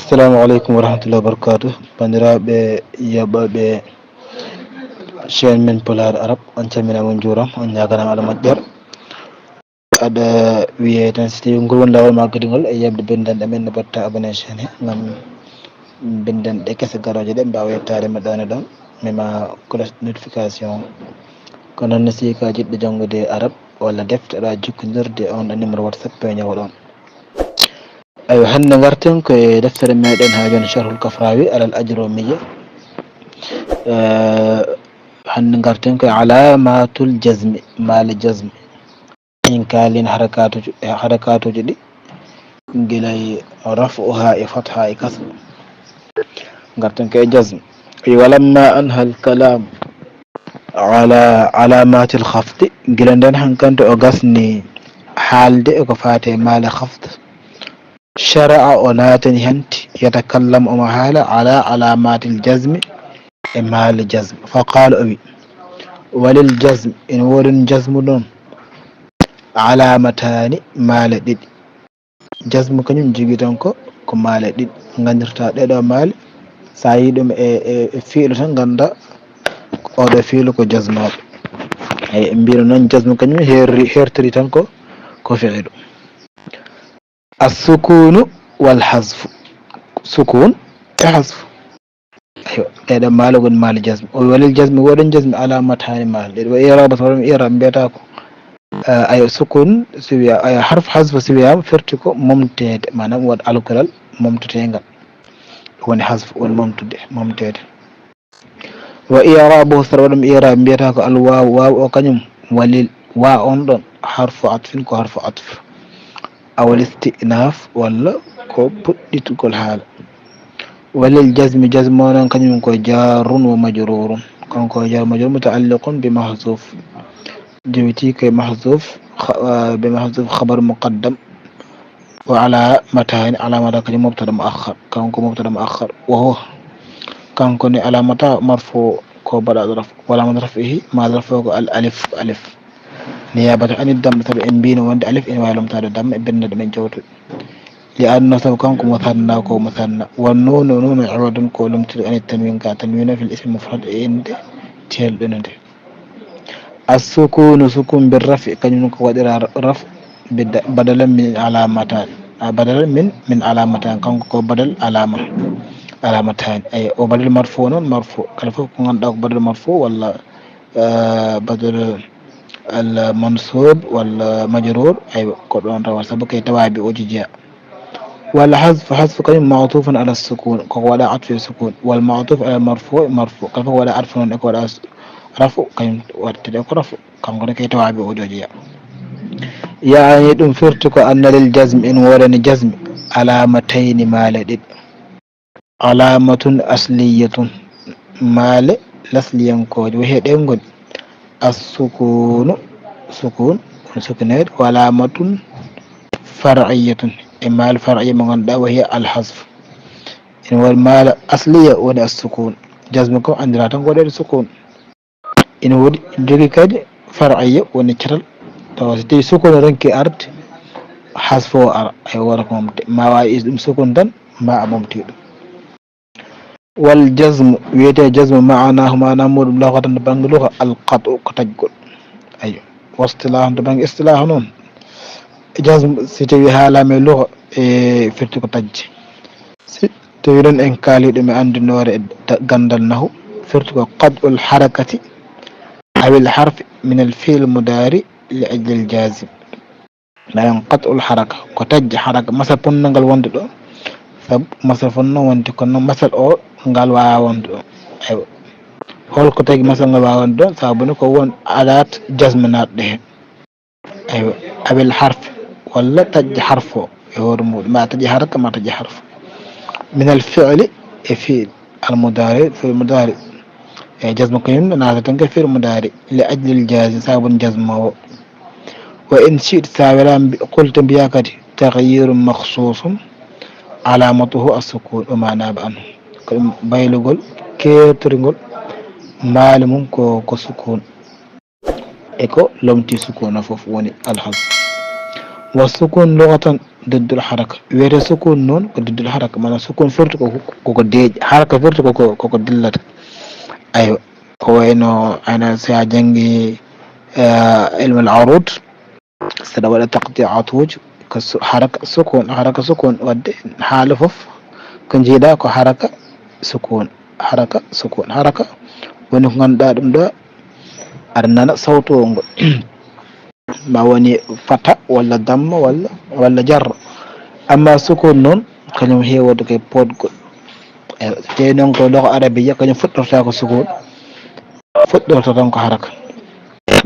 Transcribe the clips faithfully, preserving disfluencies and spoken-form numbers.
Assalamu aleykum wa rahmatullahi wa barakatuh. Banndiraaɓe yeeɓooɓe chaîne men Pulaar Arab, on calminaama, on njuuraama, on ñaaganaama Allah moƴƴere. Aɗa wiyee tan, so tawii ngol woni laawol ma kadi ngol e yeeɓde binndanɗe men, ne mbaɗta abonné chaîne he, ngam binndanɗe kese garooje ɗe mbaawa yettaade ma ɗoon e ɗoon. Mi ma cloche notification. Ko noon ne, si ko a jiɗɗo janngude Arab walla defte, aɗa waawi jokkondirde e oon ɗo numéro WhatsApp, peeñoowo ɗoon. Aywa, hannde ngarten ko e deftere meɗen haa jooni, Sharhul Kafrawi alal Ajrumiyya. Eh, hannde ngarten ko e alamatul jazmi, maale jazmi. En kaalii harakatuuji, harakatuuji ɗi, gila e raf'uha e fatha e kasra. Ngarten ko e jazm. Walamma anha al kalam ala alamatil khafdi, gila ndeen hankante o gasni haalde e ko faati e maale khafd. Shara'a, o naatani hanti, yatakallam, omo haala, ala alamatil jazmi, e maale jazm. Fa qala, o wi, walil jazm, ene woodi jazmu ɗon, alamatani, maale ɗiɗi. Jazmu kañum jogii tan ko, ko maale ɗiɗi. Nganndirta ɗeɗo maale, sa yi ɗum e, e, e fiilu tan, ngannda oɗo fiilu ko jazmaaɓe. Eyi, mbino noon, jazmu kañum herri, hertori tan ko, ko fiilu. Assukunu wal hasfu. Sukun e hasfu. Ayo, ɗeɗo maale goni maale jazmi. O walil jazmi, woɗon jazmi alamataani maale ɗeɗo. Wa i'rabu, so waɗum i'rab mbiyata ko, eh, ayo, sukun, so wiya, ayo, harf hasfu so wiyama, firti ko momteede, maanaam waɗ alkulal momtetengal. Woni hasfu, woni momtude, momteede. Wa i'rabu, so waɗum i'rab mbiyata ko al waaw, waaw o kañum, walil, wa on ɗon, harfu atfin, ko harfu atf. Awal istinaf, walla ko puɗɗitugol haala. Walil jazmi, jazmu o noon kañum ko jarrun wa majrurun. Kanko jar majrur muta'alliqun bi mahzuf. Jowiti ko e mahzuf, kha-, ah, bi mahzuf khabar muqaddam. Wa alamataani, alamata kañum mubtada muakhar. Kanko mubtada muakhar. Wa huwa, kanko ne alamata marfu ko baɗaɗo raf. Wa alamata raf'ihi, ma raf'o ko al alif, alif. Niyabata anid damma, sabu en mbino wonde alif ene waawi lomtaade damma e bennde ɗo men jowtuɗo. Li anna, sabu kanko musanna ko musanna. Wa nunu, nunu iwadun ko lomtude anit tanwin ka tanwina fil ismi mufrad e innde teelɗunde. As-sukunu, sukun bir raf'i, kañum ko waɗira raf bida-, badalan min alamatan. A, badalan min, min alamatan, kanko ko badal alama. Alamatan. Ay, o badal marfu noon, marfu. Kala fof ko ngannduɗaa ko badal marfu walla, eh, badal al mansub walla majrur, ay, ko ɗoon tawa, sabu kay tawaabi o jeyaa. Wal hasfu, hasfu kañum ma'tufun ala sukun, ko waɗa atfu e sukun. Wal ma'tuf ala marfu, marfu. Kala fof waɗa atfu noon e ko waɗa s-, rafu, kañum waɗtede ko rafu. Kanko ne kay tawaabi o jeyaa. Yaani ɗum firti ko anna lil jazmi, en woodani jazmi, alamatayni, maale ɗiɗi. Alamatun asliyatun, maale lasliyankooje, wo he ɗen ngoni. As-sukunu, sukun, woni sukuneede, wa alamatun far'iyatun, e maale far'iyya mo ngannduɗaa, wa hiya al-hasfu. Ene woodi maale asliya woni as-sukun. Jazmu kam anndira tan ko waɗeede sukun. Ene woodi jogii kadi far'iyya woni catal. Tawa so tawi sukun ronki arde, hasfu o ara, ay wara ko momte. Ma waawi is ɗum sukun tan, ma a momti ɗum. Wal jazmu, wiyetee jazmu, ma'anahu, maana muuɗum lughatan to bannge lugha, al qat'u, ko taƴgol. Ayyo. Wa istilahan, to bannge istilah noon, jazmu, si tawi haalaama e lugha, e firti ko taƴde. Si tawi noon en kaali ɗum e anndinoore e da-, ganndal nahu, firti ko qat'ul harakati awil harfi min al fi'l mudari li ajlil jazim. Nayon qat'ul haraka, ko taƴde haraka, masal fonnangal wonde ɗo, sabu masal fonno wonde, kono masal o ngal waawaa wonde ɗo. Aywa. Hol ko tagi masal ngal waawaa wonde ɗo? Sabu ne ko won adat jazm naatɗo heen. Aywa. Awil harf, walla taƴde harf o e hoore muuɗum, ma taƴi haraka, ma taƴi harf. Min al fi'li, e fi'l. Al mudari, fi'l mudari. E jazmu kañum naata tan ko fi'l mudari. Li ajlil jazim, sabun jazmoowo. Wa in shi'ta, sa wela mbi-, qulta, mbiya kadi, taghyirun makhsusun, alamatuhu as-sukun, wa ma naba anhu. Ko ɗum baylugol, keertoringol, maale mum ko, ko sukun. E ko lomti sukuna fof woni al hasfu. Wa sukun lugatan diddul haraka. Wiyete sukun noon ko diddul haraka, maanaam sukun firti ko, ko, ko deeƴi, haraka firti ko, ko, ko ko dillata. Aywa, ko wayno ayna si a janngi, eh, ilmul arud, saɗa waɗa taqdiatuuji, ko su-, haraka sukun, haraka sukun, wadde haala fof ko njiiɗa ko haraka sukun, haraka sukun, haraka woni ko ngannduɗaa ɗum ɗo, aɗa nana sawtu o ngo. Ma woni fata walla damma walla, walla jarra. Amma sukun noon, kañum heewata koye poodgol. E, tawi noon ko logo arabiya, kañum fuɗɗorta ko sukun. Fuɗɗorta tan ko haraka.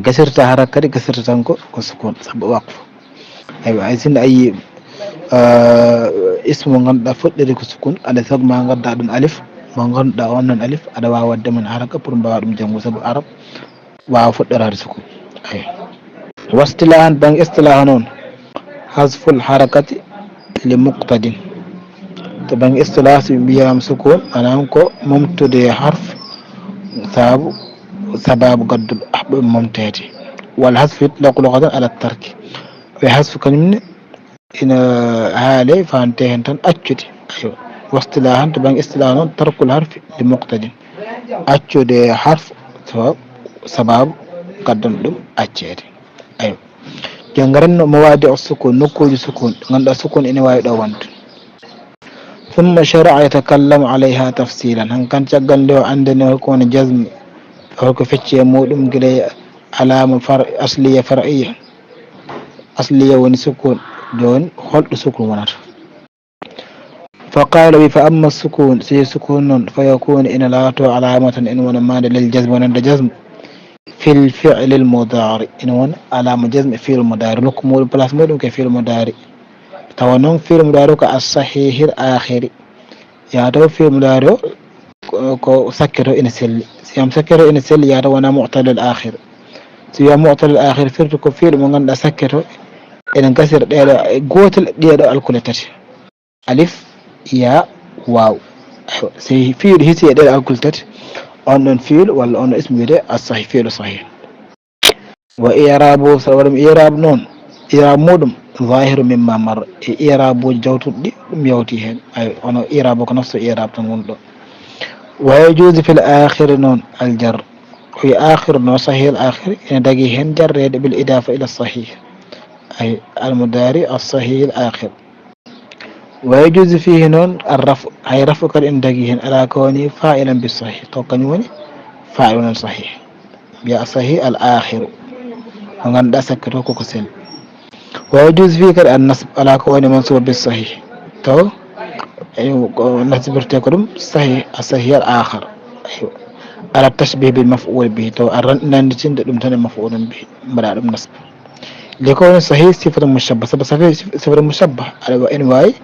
Gasirta haraka kadi, gasirta tan ko, ko sukun, sabu waqfu. Aywa, hay sinno a yii, eh, ismu mo ngannduɗaa fuɗɗori ko sukun, alaa e sago ma ngadda ɗum alif, mo ngannduɗaa on noon alif, aɗa waawi waɗde mum haraka pour mbaawa ɗum janngu, sabu arab waawa fuɗɗoraade sukun. Aywa. Wastilahan, bannge istilaha noon, hasful harakati li muqtadin. To bannge istilah, so mbiyam sukun, maanaam ko momtude harf sabu, sababu gadduɗo haɓɓo momteede. Wal hasfu yutlaqu lughatan ala tarki. Wi hasfu kañum ne ina haale fante heen tan accude. Aywa. Wastilahan, to bannge istilah noon, tarkul harfi li muqtadin. Accude harf to sababu gaddanɗo ɗum acceede. Aywa. Jon ngarenno mawadi o sukun, nokkuuji sukun, ɗi ngannduɗaa sukun ene waawi ɗo wonde. Thumma shara'a yatakallamu alayha tafsilan. Hankan caggal nde o anndani holko woni jazm, holko fecci e muɗum gila e alaama far-, asliya, far'iya. Asliya woni sukun, jooni holɗo sukun wonata? Fa qala, wi, fa amma sukun, si sukun noon, fa yakunu ina laato alamatan, ina wona maande lil jazm, wonande jazm, fil fi'lil mudari, ina wona alama jazm e fi'l mudari, nokku muɗum, place muɗum ko fi'l mudari. Tawa noon fi'l mudari ko as sahihil akhiri. Yaa taw fi'l mudari o ko, ko sakketo ina selli. Si am sakketo ina selli, yaa taw wona mu'tallil akhir. Si wiya mu'tallil akhir, firti ko fi'l mo ngannduɗaa sakketo ina gasira ɗeɗo, e gootel ɗeɗo alkule tati. Alif, ya, waw. Aywa, si fi'lu hisi e ɗeɗo alkule tati, on ɗon fi'lu walla on ɗon ismu wiyete as sahih, fi'lu sahih. Wa i'rabu, so waɗum i'rab noon, i'rab muɗum, zahiru mimma marra, e i'rabuji jawtuɗi ɗi ɗum yawti heen. Ay, ono i'rabu ko nafsu i'rab tan woni ɗo. Wa yajuzu fil akhiri noon, al jar. O wi akhir no sahih al akhir, ene dagi heen jarreede bil idafa ila sahih. Ay, al mudari as sahih al akhir. Wa yajuzu fihi noon ar rafu, hay rafu kadi ene dagi heen, ala kawni fa'ilan bi sahih, taw kañum woni fa'il wonande sahih. Mbiya sahih al akhiru, mo ngannduɗaa sakketo koko sel. Wa yajuzu fihi kadi an nasb, ala ko woni mansuba bi sahih, taw, aywa, ko nasbirte ko ɗum sahih, as sahih al akhar. Aywa. Ala tashbih bil maf'ul bihi, taw a ran-, nannditinde ɗum tan e maf'ulun bihi, mbaɗa ɗum nasb. Li ko woni sahih sifatu mushabbah, sabu sahih sif-, sifatu mushabbah, aɗa wa-, ene waawi,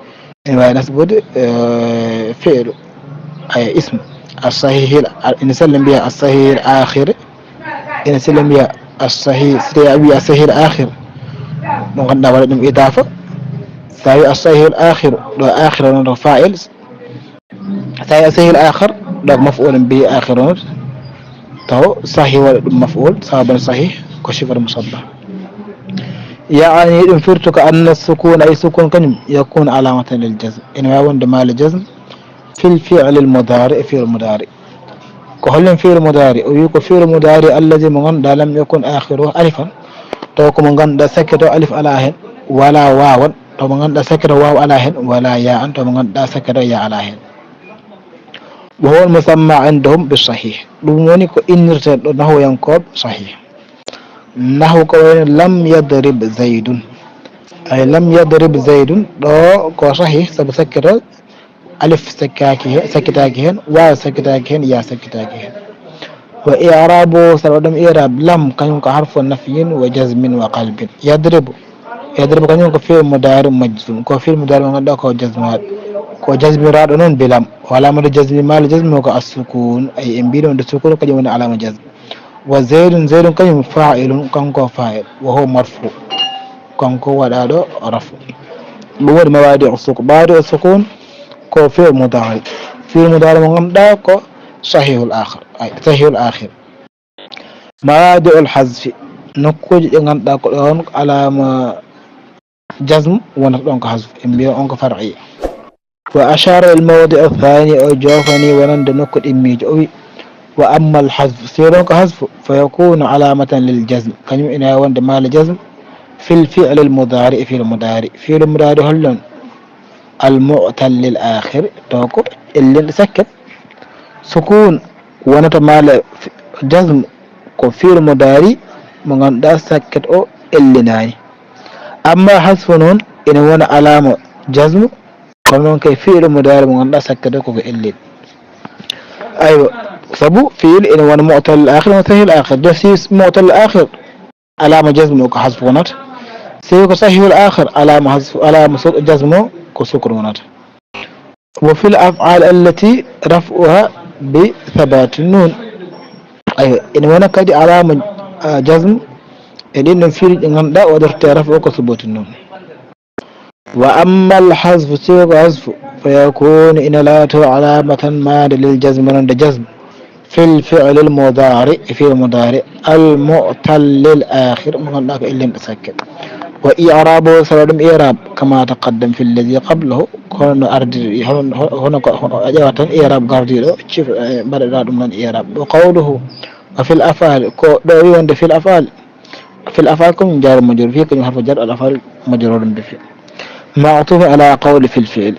ene waawi nasbude, eh, fi'lu, ay ismu. As sahihil, a-, ene selli mbiya as sahihil akhir, ene selli mbiya as sahih, si tawi a wiyi as sahihil akhir, mo ngannduɗaa waɗa ɗum idafa. Sa wi as sahihil akhir, ɗo akhir noon ko fa'il, Sahih, sahih al-akhar, ɗo ko maf'ulun bihi akhirun, taw sahih waɗa ɗum maf'ul, sababu sahih ko sifatu mushabbah. Ya'ni ɗum firti ko anna sukun, ay sukun kañum, yakunu alamatan lil jazm. Ene waawi wonde maale jazm fil fi'lil mudari, e fi'l mudari. Ko hollen fi'l mudari? O wi ko fi'l mudari allazi mo ngannduɗaa lam yakun akhiruhu alifan. Taw ko mo ngannduɗaa sakketo alif alaa heen, wala wawan. Taw mo ngannduɗaa sakketo waw alaa heen, wala ya an, taw mo ngannduɗaa sakketo ya alaa heen. Wa huwa al-musamma indahum bi sahih. Ɗum woni ko innirtee ɗo nahwoyankooɓe sahih. Nahwu ko wayno lam yadrib Zaydun. Ay lam yadrib Zaydun, ɗo ko sahih, sabu sakketo alif sakkitaaki heen, sakkitaaki heen, waaw sakkitaaki heen, yaa sakkitaaki heen. Wa i'rabu, saɗa waɗa ɗum i'rab, lam, kañum ko harfu nafyin wa jazmin wa qalbin. Yadribu, yadribu kañum ko fi'l mudari majzum, ko fi'l mudari mo ngannduɗaa ko jazmaaɗo, ko jazmiraaɗo noon bi lam. Wa alamatu jazmi, maale jazmi ko as-sukun, ay en mbiino wonde sukun kañum woni alama jazm. Wa Zaydun, Zaydun kañum fa'ilun, kanko fa'il, wa huwa marfu, kanko waɗaaɗo rafu. Ɗum woni mawadi'u sukun. Mawadi'u sukun ko fi'l mudari. Fi'l mudari mo ngannduɗaa ko sahihul akhir. Ay, sahihul akhir. Mawadi'ul hazfi, nokkuuji ɗi ngannduɗaa ko ɗoon alama jazm wonata ɗon ko hasfu, en mbiya on ko far'i. Wa ashara al mawdi al thani, o jofani wonande nokku ɗimmiijo, o wi: "Wa amma al hasfu, si ɗon ko hasfu, fa yakunu alamatan lil jazm, kañum ina wonde maala jazm, fil fi'l al mudari, e fi'l mudari. Fi'l mudari hol ɗon? Al mu'tal lil akhir, to ko ellin sakket. Sukun wonata maala jazm ko fi'l mudari mo ngannduɗaa sakket o ellinaani. Amma hasfu noon ina wona alama jazm, kono noon kay fi'l mudari mo ngannduɗaa sakket o koko ellin." Aywa, sabu fi'l ina wona mu'tal akhir, wona sahih akhir. De si mu'tal akhir, alama jazm o ko hasfu wonata. Si ko sahihul akhir, alama hasfu, alama su-, jazm o ko sukun wonata. Wa fil af'al allati raf'uha bi thabati nun. Aywa, ina wona kadi alama, ah, jazm e ɗin ɗon fi'luji ɗi ngannduɗaa waɗirte raf'u ko subati nun. Wa amma al hasfu, si ko hasfu, fa yakunu, ina laato alamatan maande lil jazm, wonande jazm, fil fi'l al mudari, e fi'l mudari, al mu'tal lil akhir, mo ngannduɗaa ko ellinɗo sakket. Wa i'rabu, sabu ɗum i'rab, kama taqaddam fil ladhi qablahu, kono no ardiri, hono, hono ko, hono a ƴeewata tan i'rab gardiiɗo, cif-, eh, mbaɗaɗaa ɗum noon i'rab. Wa qawluhu, wa fil af'al, ko ɗo wi wonde fil af'al, fil af'al ko min jaaro majrur, fi ko min harfu jar, al af'al majrurun bi fi. Ma'tuf ala qawli fil fi'l.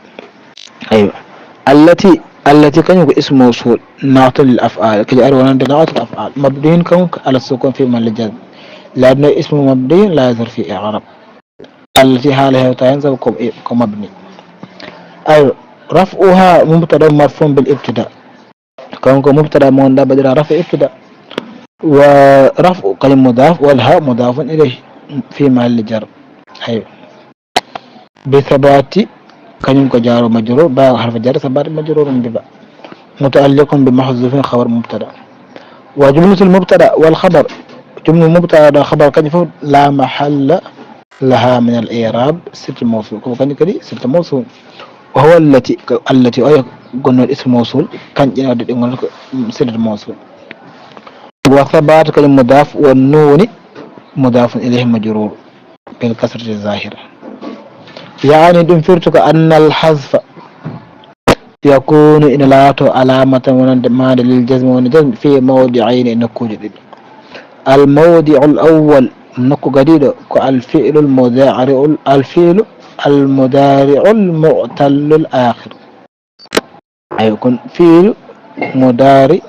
Aywa. Allati, allati kañum ko ismu mawsul, na'tun lil af'al, kañum ari wonande na'tul af'al. Mabniyun kañum ko ala sukun fi mahalli jar. Lakin ismu mabniyun la yadhhar fi i'rab. Allati haala hewta hen sabu ko, ko mabni. Aywa. Raf'uha mubtada marfu'un bil ibtida. Kanko mubtada mo ngannduɗaa mbaɗiraa raf'u ibtida. Wa raf'u kañum mudaf, wal ha mudafun ilayhi fi mahalli jar. Aywa. Bi thabati, kañum ko jaaro majrur, ba harfu jar, thabati majrurun bi ba. Muta'alliqun bi mahzufin khabar mubtada. Wa jumlatul mubtada wal khabar, jumla mubtada khabar kañum fof la mahalla laha min al i'rab, silatul mawsul. Ko kañum kadi silatul mawsul. Wa huwa allati, ko allati o gonnoɗo ismu mawsul, kañƴe wadde ɗe gonata ko, mm, silatul mawsul. Wa thabata kañum mudaf, wa nuni mudafun ilayhi majrur bil kasrati zahira. Yaani ɗum firti ko anna al hazfa yakunu ina laato alamatan wonande maande lil jazmi wona jazmi fi mawdi'ayni e nokkuuji ɗiɗi. Al mawdi'ul awwal, nokku gadiiɗo ko al fi'lul mudari'ul, al fi'lu al mudari'ul mu'tallul akhir. Ayo kon fi'lu mudari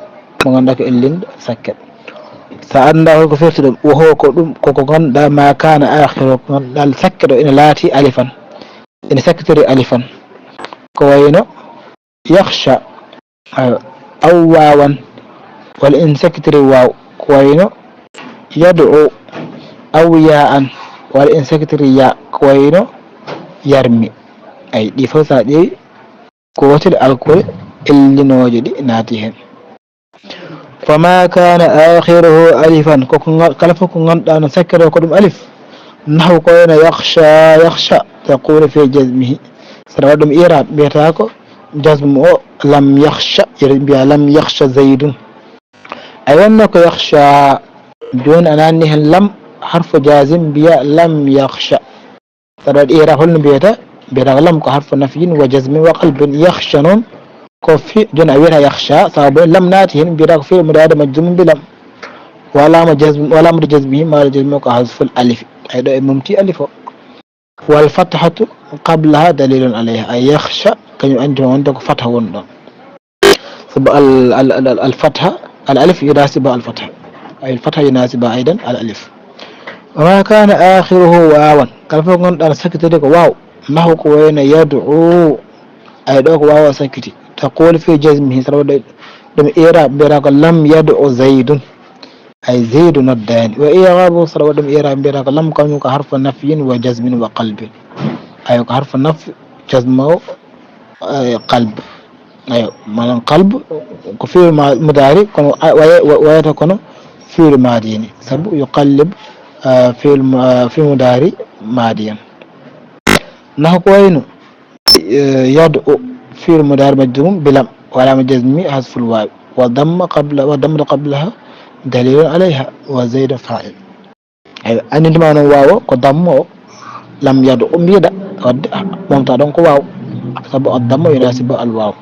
mo ngannduɗaa ko ellinɗo sakket. Sa annda ko firti ɗum, wo ho ko ɗum, ko ko ngannduɗaa ma kana akhiru, ko ngannduɗaa sakket o ina laati alifan. Ina sakkitiri alifan. Ko wayno yakhsha, ayo, aw wawan, walla ina sakkitiri waw, ko wayno yad'u, aw ya'an, walla ina sakkitiri ya, ko wayno yarmi. Ay, ɗi fof sa ƴeewi, ko wootere alkure ellinooje ɗi naati heen. Fama kana akhiruhu alifan, ko ko ngal-, kala fof ko ngannduɗaa no sakkitoo ko ɗum alif. Nahu ko wayno yakhsha, yakhsha, taqulu fi jazmihi. Saɗa waɗa ɗum i'rab, mbiyata ko jazmu o lam yakhsha, yeru mbiya lam yakhsha zaydun. Ay wonno ko yakhsha, jooni a naanni heen lam harfu jazim, mbiya lam yakhsha. Saɗa waɗi i'rab holno mbiyata? Mbiyata ko lam ko harfu nafyin wa jazmin wa qalbin. Yakhsha noon ko fi-, jooni a wiyata yakhsha, sababu lam naati heen, mbiyata ko fi'lu mudari majzumun bi lam. Wa alama jazm-, wa alamatu jazmihi, maala jazmi ko hazful alif. Ay ɗo e mumti alif o. Wal fathatu qablaha dalilun alayha. Ay yakhsha, kañum anndi wonde ko fatha woni ɗon. Sabu al, al, al, al, al fatha, al alif yunasibu al fatha. Ay al fatha yunasibu aydan al alif. Wa ma kana akhiruhu wawan. Kala fof ngannduɗaa sakkitiri ko waw. Nahu ko wayno yad'u. Ay ɗo ko wawa sakkiti. Taqulu fi jazmihi, saɗa waɗa ɗum i'rab, mbiyata ko lam yad'u zaydun. Ay zaydu noddaani. Wa i'rabu, saɗa waɗa ɗum i'rab, mbiyata ko lam kañum ko harfu nafyin wa jazmin wa qalbin. Ay ko harfu naf, jazma o, ay qalb. Ayo, maanaam qalb ko fi'lu ma-, mudari, kono a-, waye-, wa-, wayata kono fi'lu madi ni. Sabu yuqallib, ah, fi'lu ma-, fi'lu mudari madiyan. Nahu ko wayno, eh, yad'u fi'lu mudari majzum bi lam, wa alama jazmi hasful waw, wa damma qabla, wa damma qablaha dalilun alayha, wa zayda fa'il. Eyi, anndintuma noon waawo ko dammo o. Lam yadu, o mbiɗa wadde, ah, momta ɗon ko waaw. Sabu addamma yunasibu al waaw.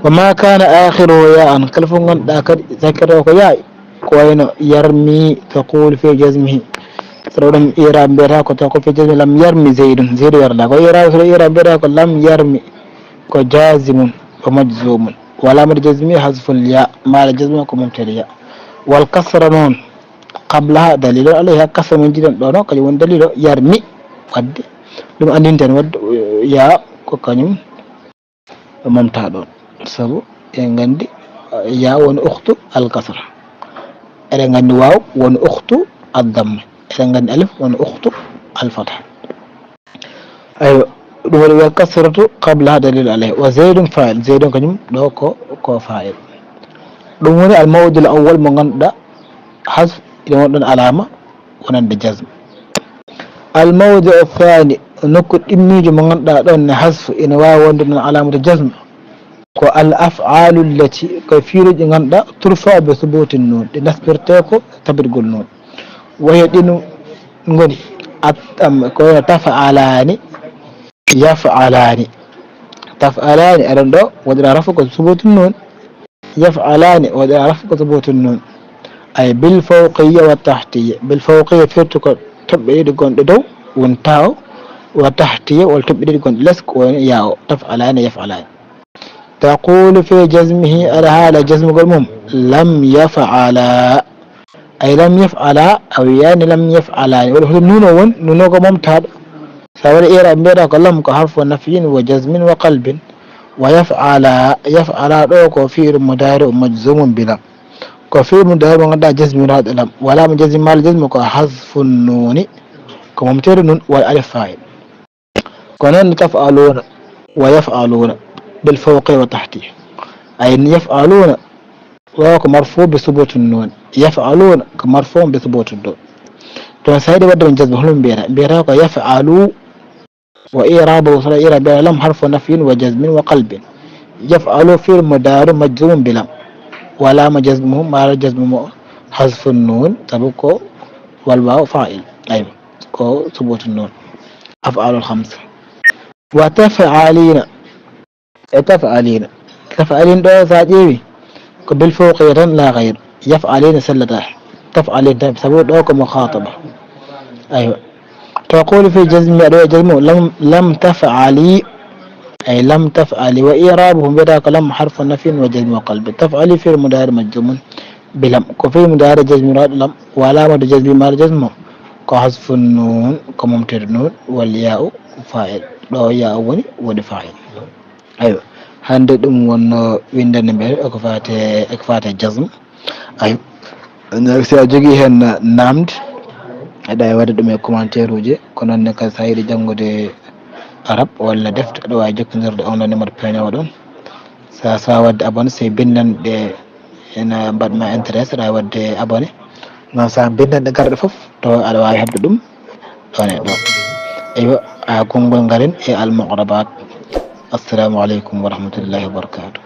Wa ma kana akhiruhu ya an, kala fof ngannduɗaa kadi zakkata ko yaay, ko wayno yarmi, taqulu fi jazmihi. Saɗa ɗum i'rab mbiyata ko taqulu fi jazmi lam yarmi Zaydun, Zaydu yarda. Ko i'rab, saɗa i'rab mbiyata ko lam yarmi, ko jazimun, ko majzumun. Wa alamatu jazmi hasful ya, maala jazmi ko mumtadi ya. Wal kasra noon, qablaha dalilun alayha, kasra mo jiɗen ɗo no, kañum woni dalilu yarmi. Wadde ɗum anndinten wadde, eh, ya ko kañum momta ɗon. Sabu en nganndi, eh, ya woni ukhtu al kasra. Eɗen nganndi waaw woni ukhtu al damma. Eɗen nganndi alif woni ukhtu al fatha. Aywa, ɗum waɗi wiyata kasratu qablaha dalil alayh. Wa Zaydun fa'il. Zaydun kañum ɗo ko, ko fa'il. Ɗum woni al mawdul awwal mo ngannduɗaa hasf ina woni ɗon alama wonande jazm. Al mawdu thani, nokku ɗimmiijo mo ngannduɗaa ɗon ne hasf ina waawi wonde ɗon alamatu jazm. Ko al af'alu allati, ko fiiluuji ngannduɗaa turfa bi subuti nun, ɗi nasbirte ko tabitgol nun. Wahiya ɗin ngoni at-, am, ko wayno taf'alani, yaf'alani. Taf'alani, aɗon ɗo, waɗira rafu ko subutu nun. Yaf'alani, waɗira rafu ko subutu nun. Ay bil fawqiyya wa tahtiyya. Bil fawqiyya firti ko toɓɓe ɗiɗi gonɗe dow, won ta o, wa tahtiyya, walla toɓɓe ɗiɗi gonɗe les, ko woni ya o. Taf'alani, yaf'alani. Taqulu fi jazmihi, aɗa haala jazmugol mum, lam yaf'ala. Ay lam yaf'ala, a wiyani lam yaf'alani. Waɗi hoto nuno won, nuno ko momtaɗo. Sa waɗi i'rab mbiyata ko lam ko harfu nafyin wa jazmin wa qalbin. Wa yaf'ala, yaf'ala ɗo ko fi'lu mudari majzumun bi lam. Ko fi'lu mudari mo ngannduɗaa jazmiraɗo lam. Wa alamatu jazmi maala jazmu ko hasfun nuni. Ko momteɗo nun wal alif fa'il. Ko noon taf'aluna wa yaf'aluna bil fawqi wa tahti. Ay yaf'aluna, wa ko marfu bi subuti nun. Yaf'aluna ko marfu bi subuti nun. Ɗon sa yiɗi waɗde ɗum jazm, holum mbiyata? Mbiyata ko yaf'alu wa i'rabu, saɗa i'rab mbiyata lam harfu nafyin wa jazmin wa qalbin. Yaf'alu fi'l mudari majzumun bi lam. Wa alama jazmuhu, maala jazmu mo hasfun nun, sabu ko wal waaw fa'il. Aywa, ko subuti nun. Af'alul khamsa. Wa taf'alina. E taf'alina. Taf'alin ɗo sa ƴeewi, ko bil fawqiyya tan la ghayr. Yaf'alina sellata. Taf'alin tan, sabu ɗo ko mukhataba. Aywa. Taqulu fi jazmi, aɗo e jazmu, lam, lam taf'ali. Ay lam taf'ali. Wa i'rabuhu mbiyata ko lam harfu nafyin wa jazmin wa qalbin. Taf'ali fi'l mudari majzumun bi lam. Ko fi'l mudari jazmiraɗo lam. Wa alamatu jazmi maala jazmu. Ko hasfun nun, ko momteɗo nun, wal ya'u fa'il. Ɗo ya'u woni, woni fa'il. Aywa, hannde ɗum wonno winndande men e ko faate, e ko faate jazm. Aywa, si a jogii heen naamde, aɗa waawi waɗde ɗum e commentaire uji, ko noon ne kadi so a yiɗi janngude arab walla defte, aɗa waawi jokkondirde on ɗo numéro peeñoowo ɗon. So a, so a waɗde abonné, so a binndanɗe ene mbaɗ ma intéressé, aɗa waawi waɗde abonné. Noon so a binndanɗe garɗe fof, to aɗa waawi heɓde ɗum ɗon e ɗon. Eywa, a konngol ngaren e al mu'rabat. Assalamu aleykum wa rahmatullahi wa barakatuh.